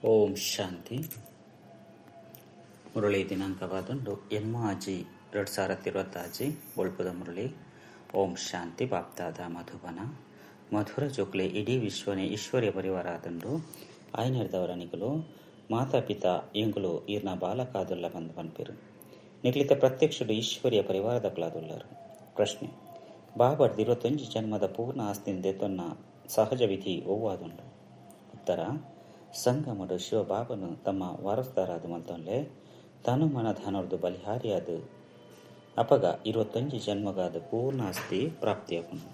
ಓಂ ಶಾಂತಿ. ಮುರಳಿ ದಿನಾಂಕವಾದುಂಡು 8-5-2026 ಬೊಳ್ಪುದ ಮುರಳಿ. ಓಂ ಶಾಂತಿ. ಬಾಪ್ದಾದ ಮಧುಬನ ಮಧುರ ಜೋಕ್ಲೆ ಇಡೀ ವಿಶ್ವನೇ ಈಶ್ವರ್ಯ ಪರಿವಾರ ಆದುಂಡು. ಆಯ್ನೆರ್ದವರ ನಿಕುಲು ಮಾತಾ ಪಿತಾ ಎಂಕುಲು ಈರ್ನ ಬಾಲಕಾದುಲ್ಲ ಬಂದು ಪನ್ಪೆರು. ನಿಕ್ಲಿತ ಪ್ರತ್ಯಕ್ಷಡು ಈಶ್ವರ್ಯ ಪರಿವಾರದಕುಲಾದುಲ್ಲರು. ಪ್ರಶ್ನೆ: ಬಾಬರ್ದ 21 ಜನ್ಮದ ಪೂರ್ಣ ಆಸ್ತಿನ ದೆತೊನ್ನ ಸಹಜ ವಿಧಿ ಒವ್ವಾದುಂಡು? ಉತ್ತರ: ಸಂಗಮಡು ಶಿವಬಾಬನು ತಮ್ಮ ವಾರಸ್ದಾರಾದ ಮಲ್ತೊನ್ಲೆ ತನು ಮನ ಧನೊರ್ದು ಬಲಿಹಾರಿಯಾದ ಅಪಗ 21 ಜನ್ಮಗಾದ ಪೂರ್ಣ ಆಸ್ತಿ ಪ್ರಾಪ್ತಿಯಾಪುಂಡು.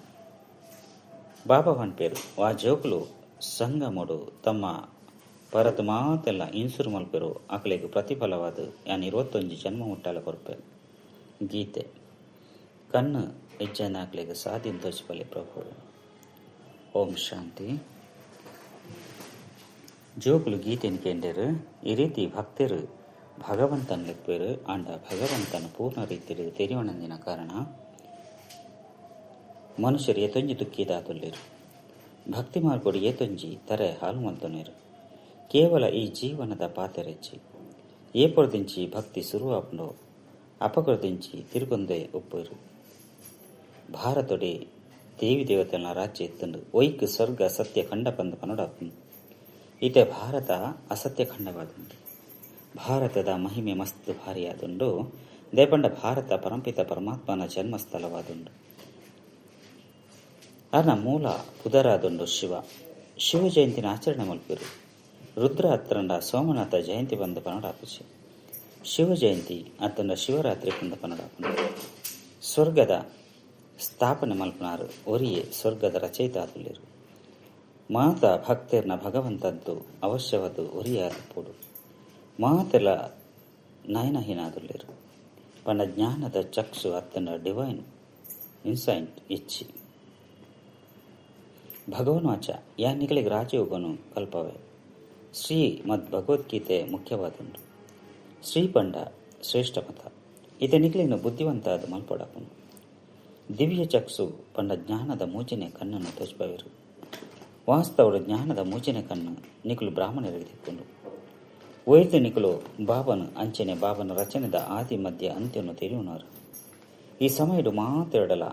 ಬಾಬಾ ಪನ್ಪೆರು ವಾ ಜೋಕುಲು ಸಂಗಮಡು ತಮ್ಮ ಪರತು ಮಾತೆಲ್ಲ ಇನ್ಸುರು ಮಲ್ಪೆರು ಅಕಲೆಗ್ ಪ್ರತಿಫಲವಾದ ಯಾನ್ 21 ಜನ್ಮ ಮುಟ್ಟಾಲ ಕೊರ್ಪೆ. ಗೀತೆ ಕಣ್ಣು ಇಜ್ಜನಾಕ್ಲೆಗ್ ಸಾದಿನ್ ತೋಜಿಪಲೆ ಪ್ರಭು. ಓಂ ಶಾಂತಿ. ಜೋಕುಲು ಗೀತೆನ್ ಕೇಂಡೆರು. ಈ ರೀತಿ ಭಕ್ತರು ಭಗವಂತನ ಲೆಪ್ಪೆರು. ಆಂಡ ಭಗವಂತನ ಪೂರ್ಣ ರೀತಿಯಲ್ಲಿ ತೆರಿವಣಂದಿನ ಕಾರಣ ಮನುಷ್ಯರು ಏತೊಂಜಿ ದುಃಖಿದಾತುಲ್ಲೆರು. ಭಕ್ತಿ ಮಾರ್ಗೊಡು ಏತೊಂಜಿ ತರೆ ಹಾಲು ಮಲ್ತೊನೆರು. ಕೇವಲ ಈ ಜೀವನದ ಪಾತೆರೆಚ್ಚಿ ಏಪೊರ್ದಿಂಚಿ ಭಕ್ತಿ ಸುರುವಾಪುಂಡು ಅಪಕೊರ್ದಿಂಚಿ ತಿರುಗೊಂದೇ ಒಪ್ಪೆರು. ಭಾರತೊಡೆ ದೇವಿ ದೇವತೆನ ರಾಜ್ಯ ಇತ್ತುಂಡು. ಒಯ್ಕ್ ಸ್ವರ್ಗ ಸತ್ಯ ಖಂಡ ಪಂದ್ ಪನೊಡಾಪುಂಡು. ಇತೆ ಭಾರತ ಅಸತ್ಯ ಖಂಡವಾದುಂಡು. ಭಾರತದ ಮಹಿಮೆ ಮಸ್ತ್ ಭಾರಿಯಾದುಂಡು. ದೇಪಂಡ ಭಾರತ ಪರಂಪಿತ ಪರಮಾತ್ಮನ ಜನ್ಮಸ್ಥಳವಾದುಂಡು. ಅರ್ನ ಮೂಲ ಪುದರಾದುಂಡು ಶಿವ. ಶಿವ ಜಯಂತಿನ ಆಚರಣೆ ಮಲ್ಪೆರು. ರುದ್ರ ಅತ್ತರಂಡ ಸೋಮನಾಥ ಜಯಂತಿ ಬಂದು ಪನೊಡಾಪುಜಿ. ಶಿವ ಜಯಂತಿ ಅತ್ತಂಡ ಶಿವರಾತ್ರಿ ಬಂದು ಪನೊಡಾಪುಂಡು. ಸ್ವರ್ಗದ ಸ್ಥಾಪನೆ ಮಲ್ಪನಾರು ಒರಿಯೇ ಸ್ವರ್ಗದ ರಚಯಿತ ಆದುಲ್ಲೆರು. ಮಾತಾ ಭಕ್ತೆರ್ನ ಭಗವಂತದ್ದು ಅವಶ್ಯವಾದ ಒರಿಯಾದಪೋಡು. ಮಾತೆಲ ನಯನಹೀನಾದುಲ್ಲೆರು. ಪಂಡ ಜ್ಞಾನದ ಚಕ್ಷು ಅತ್ತಂಡ ಡಿವೈನ್ ಇನ್ಸೈಂಟ್ ಇಚ್ಚಿ. ಭಗವನ್ವಾಚ ಯಾ ನಿಕಲಿಗೆ ರಾಜಯೋಗನು ಕಲ್ಪವೆ. ಶ್ರೀ ಮದ್ ಭಗವದ್ಗೀತೆ ಮುಖ್ಯವಾದುಂಡು. ಶ್ರೀ ಪಂಡ ಶ್ರೇಷ್ಠ ಮತ. ಇತ ನಿಕಲಿನ ಬುದ್ಧಿವಂತ ಅದು ಮಲ್ಪಡಪುಂಡು. ದಿವ್ಯ ಚಕ್ಷು ಪಂಡ ಜ್ಞಾನದ ಮೂಜನೆ ಕಣ್ಣನ್ನು ತೋಜ್ಪವೆರು. ವಾಸ್ತವಡು ಜ್ಞಾನದ ಮೂಜನೆ ಕಣ್ಣು ನಿಕುಲು ಬ್ರಾಹ್ಮಣರಿಗೆ ತಿಕ್ಕೊಂಡು. ವೈದ್ಯ ನಿಕುಲು ಬಾಬನು ಅಂಚನೆ ಬಾಬನ ರಚನೆದ ಆದಿ ಮಧ್ಯ ಅಂತ್ಯನು ತೆರೆಯುವನಾರು. ಈ ಸಮಯಡು ಮಾತೆರಡಲ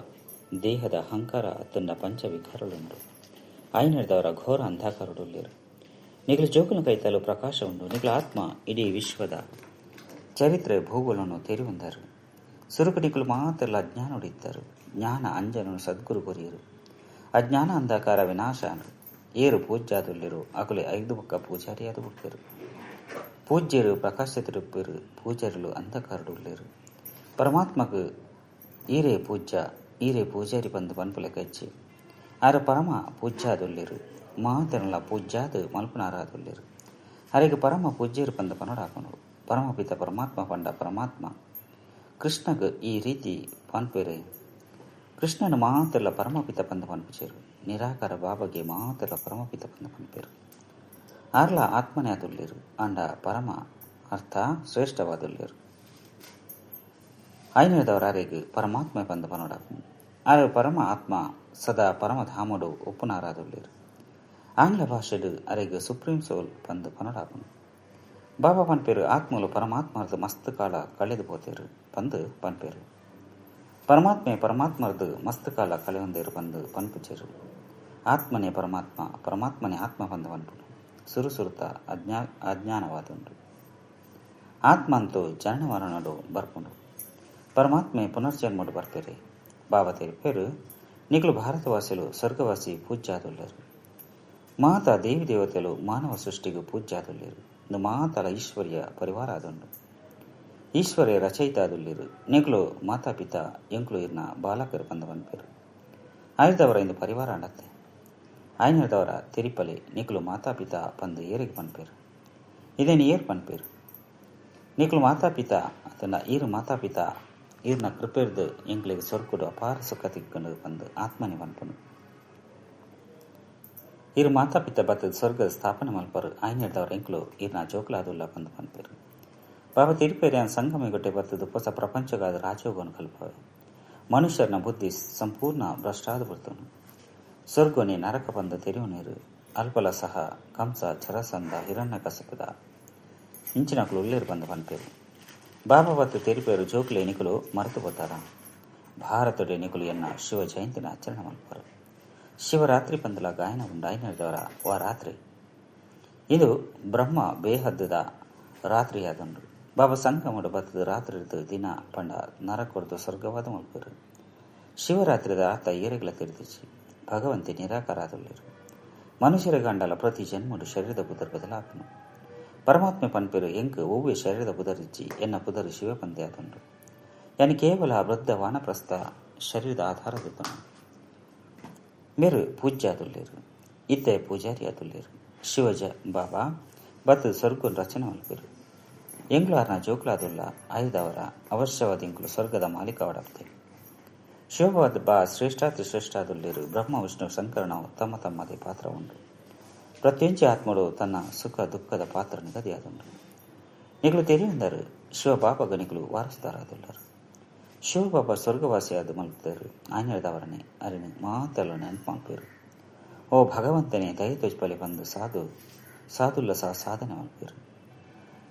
ದೇಹದ ಅಹಂಕಾರ ಅತ್ತಂಡ ಪಂಚವಿಕಾರಳುಂಡು. ಆಯ್ನೆರ್ದವರ ಘೋರ ಅಂಧಕಾರುಡುಲ್ಲೇರು. ನಿಕಲು ಜೋಕುನ ಕೈತಲು ಪ್ರಕಾಶ ಉಂಡು. ನಿಕಲ ಆತ್ಮ ಇಡೀ ವಿಶ್ವದ ಚರಿತ್ರೆ ಭೂಗೋಳನ್ನು ತೆರೆಯುವಂದರು. ಸುರುಕು ನಿಕಲು ಮಾತೆಲ್ಲ ಅಜ್ಞಾನುಡಿದ್ದರು. ಜ್ಞಾನ ಅಂಜನನು ಸದ್ಗುರು ಕೊರಿಯರು. ಅಜ್ಞಾನ ಅಂಧಕಾರ ವಿನಾಶ ಏರು ಪೂಜ್ಯಾದುಲ್ಲೆರು. ಅಕುಲೆ ಐದು ಬೊಕ್ಕ ಪೂಜಾರಿಯಾದ ಬಿಡ್ಪೆರು. ಪೂಜ್ಯರು ಪ್ರಕಾಶಿತರುಪ್ಪೆರು. ಪೂಜಾರಿಲು ಅಂಧಕಾರಡುಲ್ಲೆರು. ಪರಮಾತ್ಮకు ಈರೇ ಪೂಜ್ಯ ಈರೇ ಪೂಜಾರಿ ಬಂದು ಪನ್ಪುಲೆ ಕಚ್ಚಿ ಆರ ಪರಮ ಪೂಜ್ಯಾದುಲ್ಲೆರು. ಮಾತೆನಲ ಪೂಜ್ಯಾದು ಮಲ್ಪನಾರಾದುಲ್ಲೆರು. ಅರೆಗೆ ಪರಮ ಪೂಜ್ಯರು ಬಂದು ಪನೊಡಾಪುಂಡು. ಪರಮಪಿತ ಪರಮಾತ್ಮ ಪಂಡ ಪರಮಾತ್ಮ ಕೃಷ್ಣಗ್ ಈ ರೀತಿ ಪನ್ಪೆರೆ. ಕೃಷ್ಣನ ಮಾತೆಲ್ಲ ಪರಮಪಿತ ಪಂದ ಪನ್ಪುಚೇರು. ನಿರಾಕಾರ ಬಾಬಗೆ ಮಾತೆಲ್ಲ ಪರಮಪಿತ ಪಂದ ಪನ್ಪೆರು. ಆರ್ಲ ಆತ್ಮನೇ ಆದುಲ್ಲೆರು. ಆಂಡ ಪರಮ ಅರ್ಥ ಶ್ರೇಷ್ಠವಾದುಲ್ಲೆರು. ಐನದವರ ಅರೆಗ್ ಪರಮಾತ್ಮ ಪಂದ ಪನೊಡಾಪುಂಡು. ಆರೆ ಪರಮ ಆತ್ಮ ಸದಾ ಪರಮಧಾಮಡು ಒಪ್ಪುನಾರಾದುಲ್ಲೆರು. ಆಂಗ್ಲ ಭಾಷೆಡು ಅರೆಗ್ ಸುಪ್ರೀಂ ಸೋಲ್ ಪಂದ್ ಪನೊಡಾಪುಂಡು. ಬಾಬಾ ಪನ್ಪೆರು ಆತ್ಮಲು ಪರಮಾತ್ಮರ್ದು ಮಸ್ತ್ ಕಾಲ ಕಳೆದು ಪೋತೇರು ಪಂದ್ ಪನ್ಪೆರು. ಪರಮಾತ್ಮೆ ಪರಮಾತ್ಮರ್ದು ಮಸ್ತ್ ಕಾಲ ಕಳೆಯೊಂದೇರು ಪಂದ್ ಪನ್ಪುಚೇರು. ಆತ್ಮನೇ ಪರಮಾತ್ಮ ಪರಮಾತ್ಮನೇ ಆತ್ಮ ಪಂದ್ ಪನ್ಪುಂಡು. ಸುರು ಸುರುತ ಅಜ್ಞಾನವಾದುಂಡು. ಆತ್ಮ ಅಂತೂ ಜನನ ಮರಣಡು ಬರ್ಪುಂಡು. ಪರಮಾತ್ಮೆ ಪುನರ್ಜನ್ಮಡು ಬರ್ಪೆರೆ. ಬಾಬಾ ತೆರಿಪೇರು ನಿಕಲು ಭಾರತವಾಸಿಲು ಸ್ವರ್ಗವಾಸಿ ಪೂಜ್ಯಾದುಲ್ಲೆರು. ಮಾತಾ ದೇವಿ ದೇವತೆಲು ಮಾನವ ಸೃಷ್ಟಿಗೂ ಪೂಜ್ಯಾದುಲ್ಲೆರು. ಇಂದು ಮಾತಲ ಈಶ್ವರ್ಯ ಪರಿವಾರ ಆದುಂಡು. ಈಶ್ವರ್ಯ ರಚಯಿತ ಆದುಲ್ಲೆರು. ನಿಕಲು ಮಾತಾಪಿತಾ ಎಂಕುಲು ಇರ್ನ ಬಾಲಕರು ಬಂದ ಪನ್ಪೆರು. ಆಯ್ದವರ ಇಂದು ಪರಿವಾರ ಅಂಡತ್ತೆ. ಆಯ್ನದವರ ತೆರಿಪಲೆ ನಿಕಲು ಮಾತಾಪಿತಾ ಪಂದು ಏರಿಗೆ ಪನ್ಪೆರು. ಇದೇನು ಏರ್ ಪನ್ಪೆರು. ನಿಕಲು ಮಾತಾಪಿತಾ ಅದನ್ನ ಈರು ಮಾತಾಪಿತಾ ಈರ್ನ ಕೃಪೆರ್ದು ಎಂಕ್ಲಿಗೆ ಸ್ವರ್ಗುಡು ಅಪಾರ ಸುಖ ತಿಕ್ಕೊಂಡು ಬಂದು ಆತ್ಮನೆ ಪನ್ಪುನು. ಈರು ಮಾತಾಪಿತ ಬತ್ತದ ಸ್ವರ್ಗದ ಸ್ಥಾಪನೆ ಮಲ್ಪರು. ಆಯ್ನೆಡ್ದವರ ಎಂಕ್ಲು ಈರ್ನ ಜೋಕುಲಾದುಲ್ಲ ಬಂದು ಪನ್ಪೆರು. ಬಾಬಾ ತಿರುಪೇರಿಯನ್ ಸಂಗಮಿಗೊಟ್ಟೆ ಬತ್ತದ ಹೊಸ ಪ್ರಪಂಚಗಾದ ರಾಜಯೋಗವನ್ನು ಕಲ್ಪವೆ. ಮನುಷ್ಯರನ ಬುದ್ಧಿ ಸಂಪೂರ್ಣ ಭ್ರಷ್ಟಾದ ಬರ್ತನು. ಸ್ವರ್ಗನೆ ನರಕ ಬಂದ ತೆರೆಯುವನೇರು. ಅಲ್ಪಲ ಸಹ ಕಂಸ ಜರಾಸಂಧ ಹಿರಣ್ಯಕಶಿಪುದ ಇಂಚಿನಕುಲು ಉಲ್ಲೇರು ಬಂದು ಪನ್ಪೇರು. ಬಾಬಾ ಬತ್ತು ತೆರಿಪೇರು ಜೋಕುಲೆ ನಿಕುಲು ಮರೆತು ಪೋತಾರ. ಭಾರತೊಡೆ ನಿಕುಲು ಎನ್ನ ಶಿವ ಜಯಂತಿನ ಆಚರಣೆ ಮಲ್ಪರು. ಶಿವರಾತ್ರಿ ಪಂದಲ ಗಾಯನ ಉಂಡಾಯಿನದವರ ವಾ ರಾತ್ರಿ ಇದು ಬ್ರಹ್ಮ ಬೇಹದ್ದದ ರಾತ್ರಿಯಾದುಂಡು. ಬಾಬಾ ಸಂಗಮಡು ಬತ್ತದ ರಾತ್ರಿ ದಿನ ಪಂಡ ನರಕೊರ್ದು ಸ್ವರ್ಗವಾದ ಮಲ್ಪರು. ಶಿವರಾತ್ರಿದ ಆತ ಏರೆಗಳ ತೆರೆದಿಚ್ಚಿ ಭಗವಂತೆ ನಿರಾಕಾರಾದುಳ್ಳರು. ಮನುಷ್ಯರ ಗಂಡಲ ಪ್ರತಿ ಜನ್ಮಡು ಶರೀರದ ಪುದರ್ ಬದಲಾಪನು. ಪರಮಾತ್ಮೆ ಪನ್ಪೇರು ಎಂಕ್ ಒವ್ವೆ ಶರೀರದ ಪುದರಿಚ್ಚಿ ಎನ್ನ ಪುದರ್ ಶಿವ ಪಂದೆ ಆದುಂಡು. ಯಾನಿ ಕೇವಲ ವೃದ್ಧ ವಾನಪ್ರಸ್ಥ ಶರೀರದ ಆಧಾರದಿದ್ದನು. ಮೇರು ಪೂಜ್ಯಾದುಲ್ಲೇರು ಇತ್ತೆ ಪೂಜಾರಿ ಆದುಲ್ಲೇರು. ಶಿವಜ ಬಾಬಾ ಬತ್ತದ ಸ್ವರ್ಗನ್ ರಚನೆ ಮಲ್ಪೇರು. ಎಂಗ್ಲಾರ್ನ ಜೋಕ್ಲಾದುಲ್ಲ ಆಯ್ದವರ ಅವಶ್ಯವಾದ ಎಂಕ್ಲು ಸ್ವರ್ಗದ ಮಾಲೀಕವಾಡಪ್ತೆ. ಶಿವಬಾದ ಬಾ ಶ್ರೇಷ್ಠಾತಿ ಶ್ರೇಷ್ಠಾದುಲ್ಲೇರು. ಬ್ರಹ್ಮ ವಿಷ್ಣು ಶಂಕರನವು ತಮ್ಮ ತಮ್ಮದೇ ಪಾತ್ರ ಉಂಡು. ಪ್ರತಿಯೊಂಜಿ ಆತ್ಮಡು ತನ್ನ ಸುಖ ದುಃಖದ ಪಾತ್ರ ನಿಗದಿಯಾದುಂಡು. ನಿಗಳು ತೆರೆಯುಂದರು ಶಿವಬಾಬಾ ಗಣಿಗಳು ವಾರಸುದಾರಾದುಲ್ಲರು. ಶಿವಬಾಬಾ ಸ್ವರ್ಗವಾಸಿಯಾದ ಮಲ್ಪುತ್ತರು. ಆಂಜನೇಯದವರನೆ ಅರಿಣೆ ಮಾತೆಲ್ಲ ನೆನಪು ಮಲ್ಪೇರು. ಓ ಭಗವಂತನೇ ದಯ ತೋಜ್ಪಲೆ ಬಂದು ಸಾಧು ಸಾಧುಲ್ಲ ಸಹ ಸಾಧನೆ ಮಲ್ಪೇರು.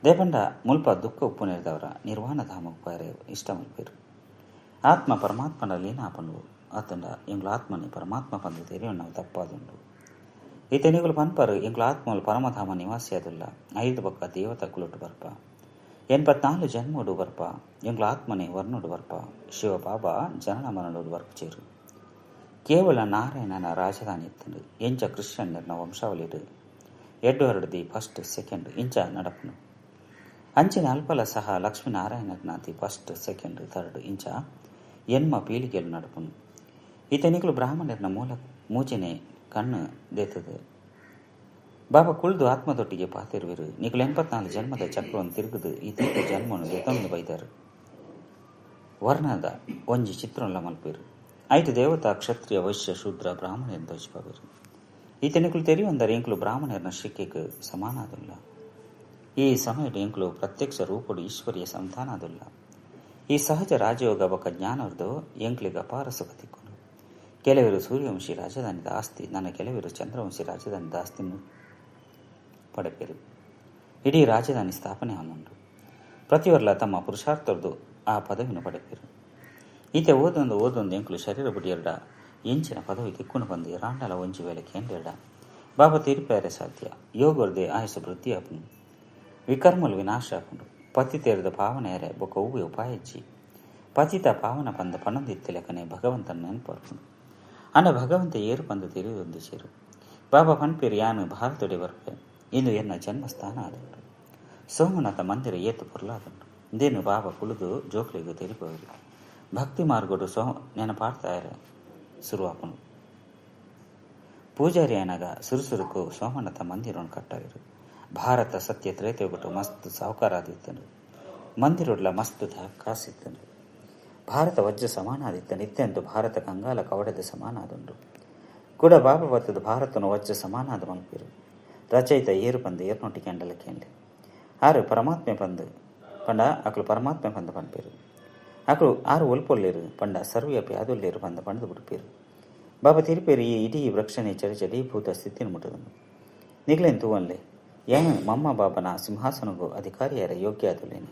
ದೇಪಂಡ ಮುಲ್ಪ ದುಃಖ ಉಪ್ಪು ನೆರೆದವರ ನಿರ್ವಾಣ ಧಾಮ ಉಪ್ಪಾರೆ ಇಷ್ಟ ಮಲ್ಪೇರು. ಆತ್ಮ ಪರಮಾತ್ಮನ ಲೀನ ಆಪಂಡು ಆತಂಡ ಎಂಗ್ಲ ಆತ್ಮನೇ ಪರಮಾತ್ಮ ಪಂದು ತೆರೆಯು ತಪ್ಪಾದುಂಡು. ಈತನಿಗಳು ಪನ್ಪರು ಎಂಗ್ಲ ಆತ್ಮಲು ಪರಮಧಾಮ ನಿವಾಸಿಯಾದುಲ್ಲ. 5 ಪಕ್ಕ ದೇವತಾ ಕುಲೊಟ್ಟು ಬರ್ಪ 84 ಜನ್ಮೋಡು ಬರ್ಪ ಎಂಗ್ಲ ಆತ್ಮನೇ ವರ್ಣೋಡು ಬರ್ಪ ಶಿವ ಬಾಬಾ ಜನನ ಮರಣೋಡು ಬರ್ಪ ಚೇರು. ಕೇವಲ ನಾರಾಯಣನ ರಾಜಧಾನಿ ಇತ್ತಂಡು. ಎಂಚ ಕ್ರಿಶ್ಚಿಯನ್ನರ್ನ ವಂಶಾವಳಿಡು ಎಡ್ವರ್ಡ್ the first second ಇಂಚ ನಡಪನು. ಅಂಚಿನ ಅಲ್ಪಲ ಸಹ ಲಕ್ಷ್ಮೀನಾರಾಯಣನ the first second third ಇಂಚ ಎನ್ಮ ಪೀಳಿಗೆಲು ನಡಪನು. ಈತನಿಗಳು ಬ್ರಾಹ್ಮಣರ್ನ ಮೂಲ ಮೂಜನೆ ಕಣ್ಣು ದೇತದೆ. ಬಾಬಾ ಕುಳ್ದು ಆತ್ಮದೊಟ್ಟಿಗೆ ಪಾತಿರುವಿರು. ನಿಕುಲು 84 ಜನ್ಮದ ಚಕ್ರವನ್ನು ತಿರುಗುದು ಈ ತಿರುಗು ಜನ್ಮವನ್ನು ದೆತೊಂದು ಬೈದರು. ವರ್ಣದ ಒಂಜಿ ಚಿತ್ರಲ್ಲ ಮಲ್ಪೇರು. 5 ದೇವತಾ ಕ್ಷತ್ರಿಯ ವೈಶ್ಯ ಶೂದ್ರ ಬ್ರಾಹ್ಮಣರು ದೋಚಿಪಾವಿರು. ಈತನಿಕುಲು ತೆರೆಯುವಂದರೆ ಎಂಕುಲು ಬ್ರಾಹ್ಮಣರನ ಶಿಕ್ಷೆಗೆ ಸಮಾನಾದುಲ್ಲ. ಈ ಸಮಯದ ಎಂಕುಲು ಪ್ರತ್ಯಕ್ಷ ರೂಪಡು ಈಶ್ವರಿಯ ಸಂತಾನದುಲ್ಲ. ಈ ಸಹಜ ರಾಜಯೋಗ ಬೊಕ್ಕ ಜ್ಞಾನರ್ದು ಎಂಕ್ಲಿಗೆ ಅಪಾರ ಸುಖ ತಿಕ್ಕೊಂಡು. ಕೆಲವರು ಸೂರ್ಯವಂಶಿ ರಾಜಧಾನಿದ ಆಸ್ತಿ ನನ್ನ ಕೆಲವರು ಚಂದ್ರವಂಶಿ ರಾಜಧಾನಿದ ಆಸ್ತಿಯನ್ನು ಪಡೆಪೇರು. ಇಡೀ ರಾಜಧಾನಿ ಸ್ಥಾಪನೆ ಆನುಂಡು. ಪ್ರತಿಯೊರ್ಲ ತಮ್ಮ ಪುರುಷಾರ್ಥದ್ದು ಆ ಪದವಿಯನ್ನು ಪಡೆಪೇರು. ಈತೆ ಓದೊಂದು ಓದೊಂದು ಎಂಕುಲು ಶರೀರ ಬುಡಿಯರ್ಡ ಎಂಚಿನ ಪದವಿ ತಿಕ್ಕೊಂಡು ಬಂದು ರಾಂಡಲ ಒಂಜಿ ವೇಳೆ ಕೇಂದ್ರಡ ಬಾಬಾ ತೀರ್ಪೇರೆ ಸಾಧ್ಯ. ಯೋಗರ್ದೆ ಆಯಸ್ಸು ವೃದ್ಧಿ ಆಪುಂಡು. ವಿಕರ್ಮಲು ವಿನಾಶ ಆಪುಂಡು. ಪತಿ ತೇರದ ಪಾವನೆಯರೆ ಬೊಕ್ಕ ಒವ್ವೆ ಉಪಾಯಜ್ಜಿ ಪತಿತ ಪಾವನ ಪಂದ ಪಣಂದಿತ್ತಿಲೆಕನೆ ಭಗವಂತನ ನೆನಪರ್ಪುಂಡು. ಅಂಡ ಭಗವಂತ ಏರು ಪಂದ ತೆರೆಯುವುದೊಂದು ಸೇರು. ಬಾಬಾ ಪನ್ಪೇರು ಯಾನು ಭಾರತೊಡೆ ಬರ್ಪೆ ಇಂದು ಎನ್ನ ಜನ್ಮಸ್ಥಾನ ಆದುಂಡು. ಸೋಮನಾಥ ಮಂದಿರ ಏತು ಪೊರ್ಲಾದುಂಡು. ಇಂದೇನು ಬಾಬಾ ಕುಳಿದು ಜೋಕ್ಲಿಗೂ ತೆರಿಪವರು. ಭಕ್ತಿ ಮಾರ್ಗೋಡು ಸೋ ನೆನಪಾಡ್ತಾರೆ ಶುರುವಾಪನು. ಪೂಜಾರಿ ಆನಾಗ ಸುರುಸುರುಕು ಸೋಮನಾಥ ಮಂದಿರವನ್ನು ಕಟ್ಟಾಗಿರು. ಭಾರತ ಸತ್ಯ ತ್ರೇತಯುಗಟ್ಟು ಮಸ್ತ್ ಸಾಹುಕಾರಾದಿತ್ತನು. ಮಂದಿರೊಡ್ಲ ಮಸ್ತ್ ಕಾಸಿತ್ತನು. ಭಾರತ ವಜ್ರ ಸಮಾನ ಆದಿತ್ತನು. ಇತ್ತೆಂದು ಭಾರತ ಕಂಗಾಲ ಕವಡದ ಸಮಾನ ಆದುಂಡು. ಕೂಡ ಬಾಬಾ ಬತ್ತದ ಭಾರತನು ವಜ್ರ ಸಮಾನಾದ ಮಲ್ಪಿರು. ರಚಯಿತ ಏರು ಬಂದು ಏರ್ನೊಟ್ಟಿ ಕೆಂಡಲ ಕೇಂದ್ರ ಆರು ಪರಮಾತ್ಮೆ ಬಂದು ಪಂಡ ಅಕಲು ಪರಮಾತ್ಮೆ ಬಂದು ಪನ್ಪೇರು. ಅಕಲು ಆರು ಒಲ್ಪೊಲ್ಲೇರು ಪಂಡ ಸರ್ವ್ಯಾಪಿ ಆದೊಲ್ಲೇರು ಬಂದ ಪಂಡದು ಬಿಡುಪೇರು. ಬಾಬಾ ತಿರುಪೇರು ಈ ಇಡೀ ವೃಕ್ಷಣೆ ಚಡಿ ಭೂತ ಸ್ಥಿತಿನ ಮುಟ್ಟದನು. ನಿಗ್ಲೇನು ತೂವನ್ಲೆ ಏನು ಮಮ್ಮ ಬಾಬನ ಸಿಂಹಾಸನಗೂ ಅಧಿಕಾರಿಯರ ಯೋಗ್ಯ ಆದುಲೇನೆ.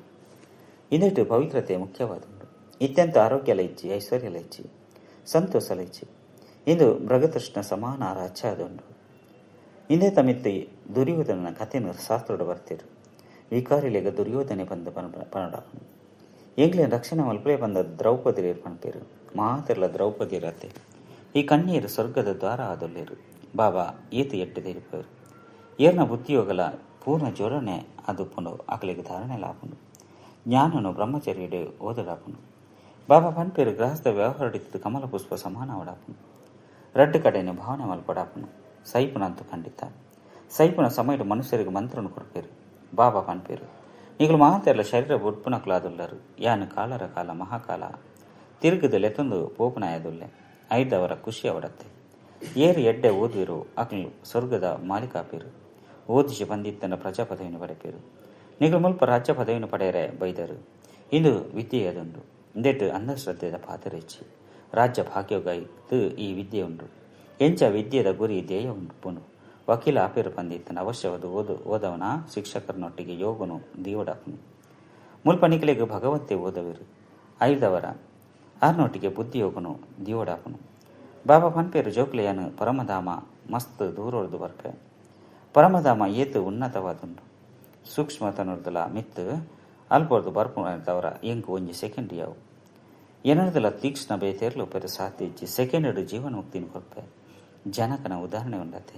ಇಂದಿಟ್ಟು ಪವಿತ್ರತೆ ಮುಖ್ಯವಾದುಂಡು. ಇತ್ಯಂತ ಆರೋಗ್ಯಲ ಇಚ್ಚಿ ಐಶ್ವರ್ಯಲ ಇಚ್ಚಿ ಸಂತೋಷಲ ಇಚ್ಚಿ ಇಂದು ಮೃಗತೃಷ್ಣ ಸಮಾನ ರಾಜ್ಯ ಆದುಂಡು. ಇಂದೇ ತಮಿತ್ತು ದುರ್ಯೋಧನನ ಕಥೆಯನ್ನು ಶಾಸ್ತ್ರೋಡು ಬರ್ತಿರು. ವಿಕಾರಿಲೇಗ ದುರ್ಯೋಧನೆ ಬಂದ ಪನಡಾಪನು. ಎಂಗ್ಲೇನ್ ರಕ್ಷಣೆ ಮಲ್ಪಲೇ ಬಂದ ದ್ರೌಪದಿ ಪನ್ಪೇರು. ಮಾತೆರ್ಲ ದ್ರೌಪದಿ ರತೆ ಈ ಕಣ್ಣೀರು ಸ್ವರ್ಗದ ದ್ವಾರ ಆದೊಲ್ಲೇರು. ಬಾಬಾ ಏತು ಎಟ್ಟು ತೆರಿಪೇರು. ಏರ್ನ ಬುದ್ಧಿಯೋಗಲ ಪೂರ್ಣ ಜೋಡಣೆ ಆದುಪ್ಪುಂಡು. ಅಕಲಿಗೆ ಧಾರಣೆ ಲಾಪುಂಡು. ಜ್ಞಾನನು ಬ್ರಹ್ಮಚರ್ಯಡೆ ಓದಡಾಪುಂಡು. ಬಾಬಾ ಪನ್ಪೇರು ಗೃಹಸ್ಥ ವ್ಯವಹಾರಡಿತ್ತು ಕಮಲ ಪುಷ್ಪ ಸಮಾನ ಅವಡಾಪುಂಡು. ರಡ್ಡು ಕಡೆನೆ ಭಾವನೆ ಮಲ್ಪಡಾಪುಂಡು. ಸೈಪುನಂತು ಖಂಡಿತ ಸೈಪುನ ಸಮಯಡು ಮನುಷ್ಯರಿಗೆ ಮಂತ್ರನು ಕೊಡ್ಪೇರು. ಬಾಬಾ ಪನ್ಪೇರು ಈಗಲೂ ಮಾತೆಲ್ಲ ಶರೀರ ಉಡ್ಪುನಕ್ಲಾದುಲ್ಲರು. ಯಾನು ಕಾಲರ ಕಾಲ ಮಹಾಕಾಲ ತಿರುಗದ ಲೆತ್ತೊಂದು ಪೋಪನಾಯದುಲ್ಲೆ ಐದವರ ಖುಷಿ ಅವಡತ್ತೆ. ಏರು ಎಡ್ಡೆ ಓದುವಿರು ಅಕ್ಲು ಸ್ವರ್ಗದ ಮಾಲೀಕಾಪೇರು. ಓದಿಸಿ ಬಂದಿತ್ತನ ಪ್ರಜಾ ಪದವಿಯನ್ನು ಪಡೆಪೇರು. ನಿಗಳು ಮುಲ್ಪ ರಾಜ್ಯ ಪದವಿಯನ್ನು ಪಡೆಯರೆ ಬೈದರು. ಇಂದು ವಿದ್ಯೆಯದುಂಡು. ಇಂದೆಟ್ಟು ಅಂಧಶ್ರದ್ಧೆದ ಪಾತರೆಚ್ಚಿ ರಾಜ್ಯ ಭಾಗ್ಯೋಗ ಇತ್ತು ಈ ವಿದ್ಯೆ ಉಂಡು. ಎಂಚ ವಿದ್ಯೆದ ಗುರಿ ಧ್ಯೇಯ ಉಂಡು. ವಕೀಲ ಆಪೇರು ಪಂದಿತ್ತನ ಅವಶ್ಯವಾದ ಓದು ಓದವನ ಶಿಕ್ಷಕರನೊಟ್ಟಿಗೆ ಯೋಗನು ದೀವಡಾಪನು. ಮುಲ್ಪ ನಿಕಲೆಗ್ ಭಗವಂತೆ ಓದವಿರು ಐದವರ ಆರ್ನೊಟ್ಟಿಗೆ ಬುದ್ಧಿಯೋಗನು ದೀವಡಾಪನು. ಬಾಬಾ ಪನ್ಪೇರು ಜೋಕ್ಲೆಯನು ಪರಮಧಾಮ ಮಸ್ತ್ ದೂರೊಡ್ದು ಬರ್ಪೆ. ಪರಮಧಾಮ ಏತು ಉನ್ನತವಾದುಂಡು ಸೂಕ್ಷ್ಮತನೊರ್ದುಲ ಮಿತ್ತು ಅಲ್ಪೊರ್ದು ಬರ್ಪುನವರ ಎಂಕ್ ಒಂಜಿ ಸೆಕೆಂಡ್ ಯಾವು ಏನರ್ದಲ ತೀಕ್ಷ್ಣ ಬೇತೇರ್ಲು ಪೆರು ಸಾಧ್ಯ ಇಜ್ಜಿ ಸೆಕೆಂಡ್ ಜೀವನ ಮುಕ್ತಿನ ಕೊರ್ಪೆ. ಜನಕನ ಉದಾಹರಣೆ ಉಂಡತೆ.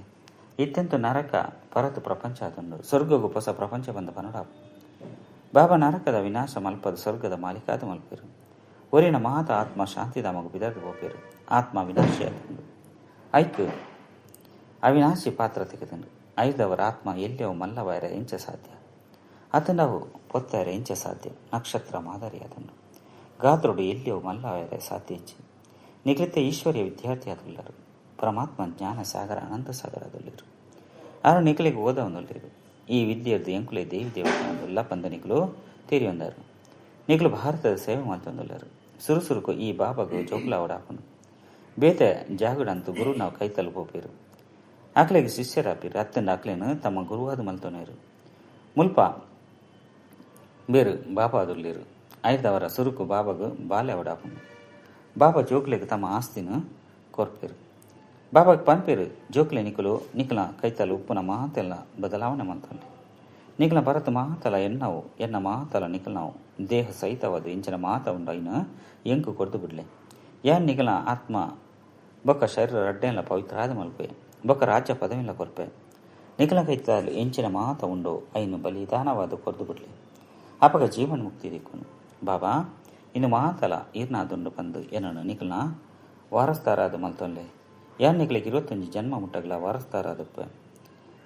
ಇತ್ತೆಂತು ನರಕ ಪರತು ಪ್ರಪಂಚ ಆದುಂಡು ಸ್ವರ್ಗಗು ಹೊಸ ಪ್ರಪಂಚ ಬಂದ ಪನಡಾಪು. ಬಾಬಾ ನರಕದ ವಿನಾಶ ಮಲ್ಪದ ಸ್ವರ್ಗದ ಮಾಲೀಕಾದ ಮಲ್ಪೇರು. ಒರಿನ ಮಾತ ಆತ್ಮ ಶಾಂತಿಧಾಮಗು ಬಿದರ್ದು ಪೋಪೇರು. ಆತ್ಮ ವಿನಾಶಿ ಆದುಂಡು ಐಕ್ ಅವಿನಾಶಿ ಪಾತ್ರ ತೆಗೆದುಂಡು. ಐದವರ ಆತ್ಮ ಎಲ್ಲಿಯೋ ಮಲ್ಲವಾಯರ ಎಂಚ ಸಾಧ್ಯ ಅತಂಡವು ಪೊತ್ತಾರ ಎಂಚ ಸಾಧ್ಯ ನಕ್ಷತ್ರ ಮಾದರಿ ಆದುಂಡು. ಗಾತ್ರೋಡು ಎಲ್ಲಿಯೋ ಮಲ್ಲವಾಯರ ಸಾಧ್ಯ ಇಜ್ಜಿ. ನಿಗೃತ ಈಶ್ವರ್ಯ ವಿದ್ಯಾರ್ಥಿ ಆದುಲ್ಲರು. ಪರಮಾತ್ಮ ಜ್ಞಾನ ಸಾಗರ ಅನಂತ ಸಾಗರ ಆದುಲ್ಲಿರು. ಆರು ನಿಕಲಿಗೆ ಓದವನುಲ್ಲಿರು. ಈ ವಿದ್ಯೆಯದ್ದು ಎಂಕುಲೆ ದೇವಿ ದೇವತೆಲ್ಲ ಪಂದ ನಿಕಲು ತೇರಿಯೊಂದರು. ನಿಕಲು ಭಾರತದ ಸೇವೆ ಮಲ್ತೊಂದುಲ್ಲರು. ಸುರುಸುರುಕು ಈ ಬಾಬಾಗು ಜೋಕ್ಲಾವಡಾಪುಂಡು. ಬೇತೆ ಜಾಗಡಂತೂ ಗುರು ನಾವು ಕೈ ತಲುಪೋಪೇರು. ಆಕಲೆಗೆ ಶಿಷ್ಯರಾಪಿರು. ಅತ್ತಂಡ ಆಕಲೇನು ತಮ್ಮ ಗುರುವಾದ ಮಲ್ತೊನೇರು. ಮುಲ್ಪ ಬೇರು ಬಾಬಾ ಅದುಲ್ಲಿರು. ಐದವರ ಸುರುಕು ಬಾಬಾಗು ಬಾಲೆ ಅವಡಾಪುಂಡು. ಬಾಬಾ ಜೋಕ್ಲೆಗೆ ತಮ್ಮ ಆಸ್ತಿನ ಕೊರ್ಪೇರು. ಬಾಬಾಗೆ ಪನ್ಪೇರು ಜೋಕ್ಲೆ ನಿಕಲು ನಿಕಲ ಕೈತಲು ಉಪ್ಪುನ ಮಾತೆಲ್ಲ ಬದಲಾವಣೆ ಮಲ್ತೊಂಡೆ. ನಿಕಲ ಭರತ ಮಾತಲ ಎನ್ನವು ಎನ್ನ ಮಾತಲ ನಿಕಲ್ನಾವು ದೇಹ ಸಹಿತವಾದ ಇಂಚಿನ ಮಾತ ಉಂಡು ಐನ ಎಂಕು ಕೊರ್ದು ಬಿಡ್ಲೆ. ಯಾನ್ ನಿಕಲ ಆತ್ಮ ಬೊಕ್ಕ ಶರೀರ ರಡ್ಡೆಲ್ಲ ಪವಿತ್ರಾದ ಮಲ್ಪೆ ಬೊಕ್ಕ ರಾಜ್ಯ ಪದವಿಲ್ಲ ಕೊರ್ಪೆ. ನಿಕಲ ಕೈತಲು ಎಂಚಿನ ಮಾತ ಉಂಡು ಐನು ಬಲಿದಾನವಾದ ಕೊರ್ದು ಬಿಡ್ಲೆ. ಅಪಗ ಜೀವನ ಮುಕ್ತಿ ದಿಕ್ಕುನು. ಬಾಬಾ ಇನ್ನು ಮಾತಲ ಈರ್ನಾದುಂಡು ಬಂದು ಏನನ್ನು ನಿಕಲ್ನ ವಾರಸ್ತಾರಾದ ಮಲ್ತೊಂಡೆ. ಯಾನ್ ನಿಕಲಿಗೆ 21 ಜನ್ಮ ಮುಟ್ಟಗಲ ವಾರಸ್ತಾರಾದಪ್ಪ.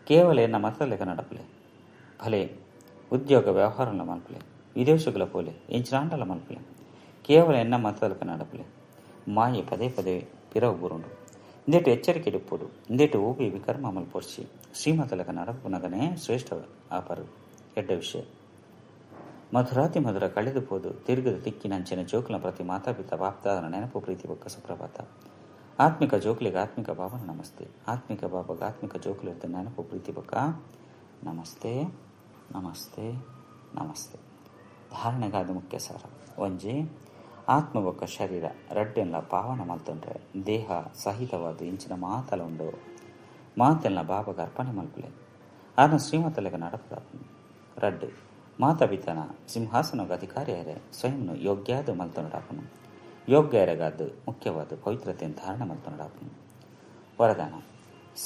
ಕೇವಲ ಎನ್ನ ಮತಲೆಕ್ಕ ನಡಪಲೆ ಭಲೆ ಉದ್ಯೋಗ ವ್ಯವಹಾರಲ ಮಲ್ಪಲೆ ವಿದೇಶಗಳ ಪೋಲೆ ಎಂಚಿನಾಂಡಲ ಮಲ್ಪಲೆ ಕೇವಲ ಎನ್ನ ಮತಲೆಕ್ಕ ನಡಪಲೆ. ಮಾಯೆ ಪದೇ ಪದೇ ಪಿರವು ಬುರುಂಡು. ಇಂದೇಟು ಎಚ್ಚರಿಕೆ ಇಡುಪೋಡು. ಇಂದೇಟು ಓಬಿ ವಿಕರ್ಮ ಮಲ್ಪೊಡ್ಚಿ ಶ್ರೀಮತಲಕ ನಡಪುನಗನೇ ಶ್ರೇಷ್ಠ ಆಪರು ಎಡ್ಡ ವಿಷಯ. ಮಧುರಾತಿ ಮಧುರ ಕಳೆದು ಪೋದು ತಿರುಗದ ತಿಕ್ಕಿನಂಚಿನ ಜೋಕುಲ ಪ್ರತಿ ಮಾತಾಪಿತ ಬಾಪ್ತಾದನ ನೆನಪು ಪ್ರೀತಿ ಬೊಕ್ಕ ಸುಪ್ರಭಾತ. ಆತ್ಮಿಕ ಜೋಕ್ಲಿಗೆ ಆತ್ಮಿಕ ಬಾಬನ ನಮಸ್ತೆ. ಆತ್ಮಿಕ ಬಾಬಾಗ ಆತ್ಮಿಕ ಜೋಕ್ಲಿರ್ದ ನೆನಪು ಪ್ರೀತಿ ಬೊಕ್ಕ ನಮಸ್ತೆ ನಮಸ್ತೆ ನಮಸ್ತೆ. ಧಾರಣೆಗಾದ ಮುಖ್ಯ ಸಾರ ಒಂಜಿ ಆತ್ಮ ಬೊಕ್ಕ ಶರೀರ ರಡ್ಡೆಲ್ಲ ಪಾವನ ಮಲ್ತೊಂಡ್ರೆ ದೇಹ ಸಹಿತವಾದ ಇಂಚಿನ ಮಾತಲ ಉಂಡು ಮಾತೆಲ್ಲ ಬಾಬಾಗ ಅರ್ಪಣೆ ಮಲ್ಪಲೆ ಆನ ಶ್ರೀಮತಲೆಗ ನಡಪದಾಪುಂಡು. ರಡ್ಡು ಮಾತಾಪಿತನ ಸಿಂಹಾಸನಗ ಅಧಿಕಾರಿಯರೆ ಸ್ವಯಂ ಯೋಗ್ಯಾದ ಮಲ್ತೊಂಡಾಪುನು. ಯೋಗ್ಯರೆಗಾದ ಮುಖ್ಯವಾದ ಪವಿತ್ರತೆಯನ್ನು ಧಾರಣ ಮಲ್ತೊಂಡಾಪುನು. ವರದಾನ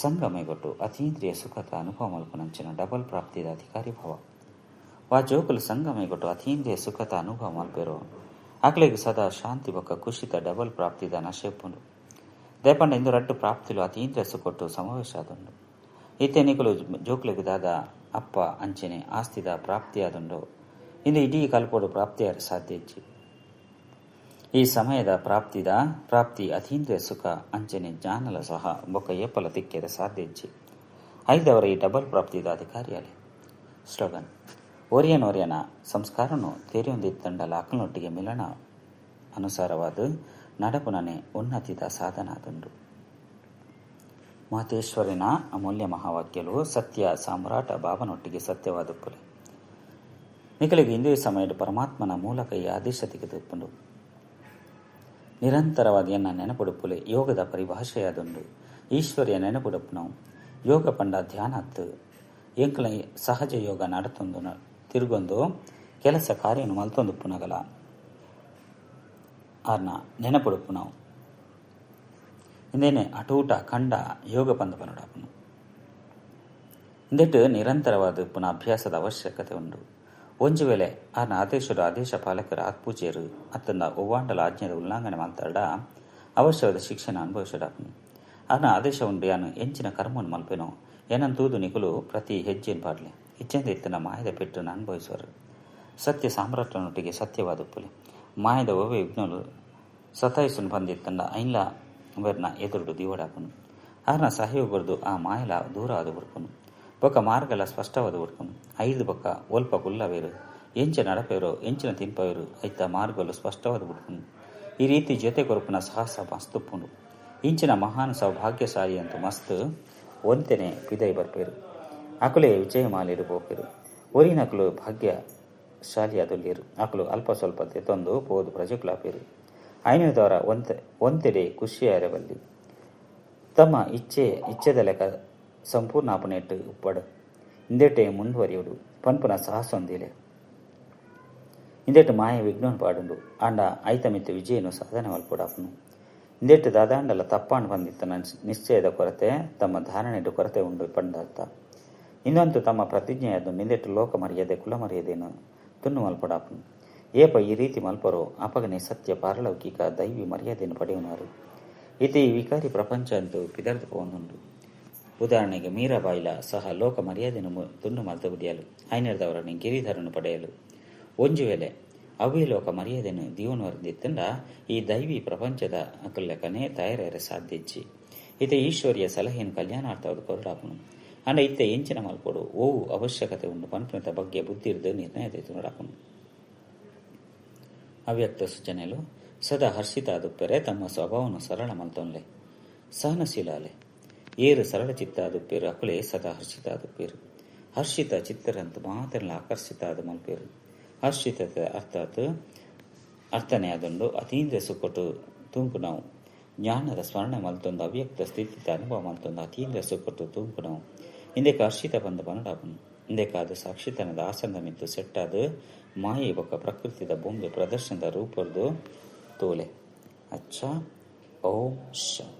ಸಂಗಮೆಗೊಟ್ಟು ಅತೀಂದ್ರಿಯ ಸುಖದ ಅನುಭವ ಮಲ್ಪುನಂಚಿನ ಡಬಲ್ ಪ್ರಾಪ್ತಿದ ಅಧಿಕಾರಿ ಭಾವ. ವಾ ಜೋಕುಲು ಸಂಗಮೆಗೊಟ್ಟು ಅತೀಂದ್ರಿಯ ಸುಖದ ಅನುಭವ ಮಲ್ಪೆರೋ ಆಕಲೆಗೆ ಸದಾ ಶಾಂತಿ ಬೊಕ್ಕ ಖುಷಿತ ಡಬಲ್ ಪ್ರಾಪ್ತಿದ ನಶೆಪ್ಪುಂಡು. ದೇಪಂಡ ಇಂದು ರಡ್ಡು ಪ್ರಾಪ್ತಿಲು ಅತೀಂದ್ರಿಯ ಸುಖೊಟ್ಟು ಸಮಾವೇಶ ಆದುಂಡು. ಇತ್ತೆ ನಿಕಲು ಜೋಕ್ಲೆಗ್ ದಾದ ಅಪ್ಪ ಅಂಚೆನೆ ಆಸ್ತಿದ ಪ್ರಾಪ್ತಿಯಾದುಂಡು. ಇಂದು ಇಡೀ ಕಲ್ಪೋಡು ಪ್ರಾಪ್ತಿಯಾರ ಸಾಧ್ಯ ಇಜ್ಜಿ. ಈ ಸಮಯದ ಪ್ರಾಪ್ತಿ ಅತೀಂದ್ರಿಯ ಸುಖ ಅಂಚೆನೆ ಜ್ಞಾನಲ ಸಹ ಬೊಕ್ಕ ಏಪಲ ತಿಕ್ಕೆರ ಸಾಧ್ಯ ಇಜ್ಜಿ. ಐದವರ ಈ ಡಬಲ್ ಪ್ರಾಪ್ತಿದ ಅಧಿಕಾರಿಯಾಲೆ. ಸ್ಲೋಗನ್ ಒರಿಯನೊರಿಯನ ಸಂಸ್ಕಾರನು ತೇರಿಯೊಂದಿತ್ತಂಡಲ ಅಕ್ಕನೊಟ್ಟಿಗೆ ಮಿಲನ ಅನುಸಾರವಾದ ನಡಪುನನೆ ಉನ್ನತಿದ ಸಾಧನ ಆದುಂಡು. ಮಾತೇಶ್ವರಿನ ಅಮೂಲ್ಯ ಮಹಾವಾಕ್ಯಲು ಸತ್ಯ ಸಾಮ್ರಾಟ ಬಾಬನೊಟ್ಟಿಗೆ ಸತ್ಯವಾದ ಪುಲೆ. ನಿಕಲಿಗೆ ಇಂದೇ ಸಮಯದ ಪರಮಾತ್ಮನ ಮೂಲಕ ಈ ಆದೇಶ ತೆಗೆದುಕೊಂಡು ನಿರಂತರವಾಗಿ ಎನ್ನ ನೆನಪುಡುಪುಲೆ ಯೋಗದ ಪರಿಭಾಷೆಯಾದುಂಡು. ಈಶ್ವರ್ಯ ನೆನಪುಡುಪುನವು ಯೋಗ ಪಂಡ ಧ್ಯಾನತ್ತು ಎಂಕಲ ಸಹಜ ಯೋಗ ನಡತೊಂದು ತಿರುಗೊಂದು ಕೆಲಸ ಕಾರ್ಯನು ಮಲ್ತೊಂದು ಪುನಗಲ ಆರ್ನ ನೆನಪುಡುಪುನವು ಇಂದೇನೆ ಅಟೂಟ ಖಂಡ ಯೋಗ ಪಂದ ಪನುಡಾಪುನು. ಇಂದೆಟ್ಟು ನಿರಂತರವಾದ ಪುನಃ ಅಭ್ಯಾಸದ ಅವಶ್ಯಕತೆ ಉಂಡು. ಒಂಜಿ ವೇಳೆ ಆರ್ನ ಆದೇಶರು ಆದೇಶ ಪಾಲಕರ ಆತ್ಪೂಜೆಯರು ಅತ್ತಂದ ಒವ್ವಾಂಡಲ ಆಜ್ಞೆದ ಉಲ್ಲಂಘನೆ ಮಾತಾಡ ಅವಶ್ಯವಾದ ಶಿಕ್ಷಣ ಅನುಭವಿಸಡಾಪುನು. ಆರ್ನ ಆದೇಶ ಉಂಡು ಯಾನು ಎಂಚಿನ ಕರ್ಮವನ್ನು ಮಲ್ಪೆನೋ ಏನಂತೂದು ನಿಕುಲು ಪ್ರತಿ ಹೆಜ್ಜೆಯನ್ನು ಪಾಡ್ಲೆ ಇಚ್ಚೆಂದ ಇತ್ತನ ಮಾಯದ ಪೆಟ್ಟನ್ನು ಅನುಭವಿಸುವರು. ಸತ್ಯ ಸಾಮ್ರಾಟನೊಟ್ಟಿಗೆ ಸತ್ಯವಾದ ಪುಲೆ ಮಾಯದ ಒವ್ವೆ ವಿಘ್ನಲು ಸತಾಯಿಸನು ಬಂದಿತ್ತಂಡ ಐನ್ಲ ಬೆರ್ನ ಎದುರುಡು ದಿವಡಾಪುನು. ಆರ್ನ ಸಹಯೋಗರ್ದು ಆ ಮಾಯಲ ದೂರ ಆದ ಬುಡ್ಪುನು. ಬೊಕ್ಕ ಮಾರ್ಗಲ ಸ್ಪಷ್ಟವಾದ ಬುಡ್ಪುನು. ಐದು ಬೊಕ್ಕ ಒಲ್ಪ ಕುಲ್ಲವೇರು ಎಂಚ ನಡಪೇರೋ ಎಂಚಿನ ತಿಂಪವೇರು ಐತ ಮಾರ್ಗಲು ಸ್ಪಷ್ಟವಾದ ಬುಡ್ಪುನು. ಈ ರೀತಿ ಜೊತೆ ಕೊರಪುನ ಸಾಹಸ ಮಸ್ತುಪ್ಪುಂಡು. ಇಂಚಿನ ಮಹಾನ್ ಸೌಭಾಗ್ಯಶಾಲಿ ಅಂತೂ ಮಸ್ತ್ ಒಂತೆನೆ ಪಿದಯಿ ಬರ್ಪೆರ್. ಅಕುಲೇ ವಿಜಯಮಾಲೆಡ್ ಪೋಪೆರ್. ಒರಿನಕುಲು ಭಾಗ್ಯಶಾಲಿಯಾದುಲ್ಲೆರ್. ಅಕುಲು ಅಲ್ಪ ಸ್ವಲ್ಪ ದೆತೊಂದು ಪೋದು ಪ್ರಜೆಕುಲಾಪೆರ್. ಆಯಿನೆಡ್ದಾವರ ಒಂತೆಡೇ ಖುಷಿಯಾಯೆರೆ ಬಲ್ಲಿ. ತಮ್ಮ ಇಚ್ಛೆದಲೆಕ ಸಂಪೂರ್ಣ ಆಪುನೆಟ್ಟ ಉಪ್ಪಡ್. ಇಂದೆಟೇ ದುಂಬರಿಯೊಡು ಪನ್ಪುನ ಸಾಹಸೊನು ದೀಲೆ. ಇಂದೆಟ್ ಮಾಯೆ ವಿಘ್ನೊನು ಪಾಡುಂಡು. ಆಂಡ ಅಯಿತ ಮಿತ್ತ್ ವಿಜಯೊನು ಸಾಧನೆ ಮಲ್ಪೊಡಾಪುಂಡು. ಇಂದೆಟ್ ದಾದಾಂಡಲ ತಪ್ಪಾಂಡ್ ಪಂದಿತ್ತ್ಂಡ ನಿಶ್ಚಯದ ಕೊರತೆ, ತಮ್ಮ ಧಾರಣೆಡ್ ಕೊರತೆ ಉಂಡು ಪಂದರ್ಥ. ಇಂದಂತೂ ತಮ್ಮ ಪ್ರತಿಜ್ಞೆಯಾದುಂಡು. ಇಂದೆಟ್ ಲೋಕ ಮರ್ಯಾದೆ, ಕುಲ ಮರ್ಯಾದೆನ್ ತುಂಡು ಮಲ್ಪೊಡಾಪುಂಡು. ಏಪ ಈ ರೀತಿ ಮಲ್ಪರೋ ಅಪಗನೇ ಸತ್ಯ ಪಾರಲೌಕಿಕ ದೈವಿ ಮರ್ಯಾದೆನ್ ಪಡೆಯುನಾರ್. ಇತ್ತೆ ಈ ವಿಕಾರಿ ಪ್ರಪಂಚ ಅಂತೂ ಪಿದರ್ದ್ ಪೋವೊಂದುಂಡು. ಉದಾಹರಣೆಗೆ ಮೀರಾಬಾಯಿಲ ಸಹ ಲೋಕ ಮರ್ಯಾದೆನ್ ತುಂಡು ಮಲ್ತ್ ಬುಡಿಯಲ್. ಆಯಿನೆಡ್ದಾವರನೆ ಗಿರಿಧರನ್ ಪಡೆಯಲು. ಒಂಜಿ ವೇಳೆ ಅವ್ವೇ ಲೋಕ ಮರ್ಯಾದೆನ್ ದೀವೊನುವರೆಂದಿತ್ತ್ಂಡ ಈ ದೈವಿ ಪ್ರಪಂಚದ ಅಕುಲೆಕನೆ ತಯಾರಾಯೆರೆ ಸಾಧ್ಯ ಇಜ್ಜಿ. ಇತ್ತೆ ಈಶ್ವರಿಯ ಸಲಹೆನ್ ಕಲ್ಯಾಣಾರ್ಥವಾದ್ ಕೊರೊಡಾಪುಂಡು. ಆಂಡ ಇತ್ತೆ ಎಂಚಿನ ಮಲ್ಪೊಡು, ಒವು ಅವಶ್ಯಕತೆ ಉಂಡು ಪನ್ಪುನೆತ ಬಗ್ಗೆ ಬುದ್ಧಿರ್ದ್ ನಿರ್ಣಯ ದೆತೊನೊಡಾಪುಂಡು. ಅವ್ಯಕ್ತ ಸೂಚನೆಲು ಸದಾ ಹರ್ಷಿತ ಆದುಪ್ಪೆರೆ ತಮ್ಮ ಸ್ವಭಾವನ್ ಸರಳ ಮಲ್ತೊನ್ಲೆ. ಸಹನಶೀಲ ಆಲೆ. ಏರ್ ಸರಳ ಚಿತ್ತ ಆದುಪ್ಪೆರ್ ಅಕುಲೇ ಸದಾ ಹರ್ಷಿತ ಆದುಪ್ಪೆರ್. ಹರ್ಷಿತ ಚಿತ್ತರಂತು ಮಾತೆರ್ನ್ಲ ಆಕರ್ಷಿತ ಆದ್ ಮಲ್ಪೆರ್. ಹರ್ಷಿತತೆ ಅರ್ಥಾತ್ ಅರ್ಥನೆ ಆದುಂಡು ಅತೀಂದ್ರಿಯ ಸುಖೊಟ್ಟು ತೂಂಕುನವು. ಜ್ಞಾನದ ಸ್ಮರಣೆ ಮಲ್ತೊಂದು ಅವ್ಯಕ್ತ ಸ್ಥಿತಿತ ಅನುಭವ ಮಲ್ತೊಂದು ಅತೀಂದ್ರಿಯ ಸುಖೊಟ್ಟು ತೂಂಕುನವು. ಇಂದೆಕ್ ಹರ್ಷಿತ ಪಂದ್ ಪನೊಡಾಪುಂಡು. ಇಂದೆಕಾದ್ ಸಾಕ್ಷಿತನದ ಆಸನದ ಮಿತ್ತ್ ಸೆಟ್ಟಾದ್ ಮಾಯೆ ಬೊಕ್ಕ ಪ್ರಕೃತಿದ ಬೊಂಬೆ ಪ್ರದರ್ಶನದ ರೂಪೊರ್ದು ತೂಲೆ. ಅಚ್ಚ ಓಂ ಶಾಂತಿ.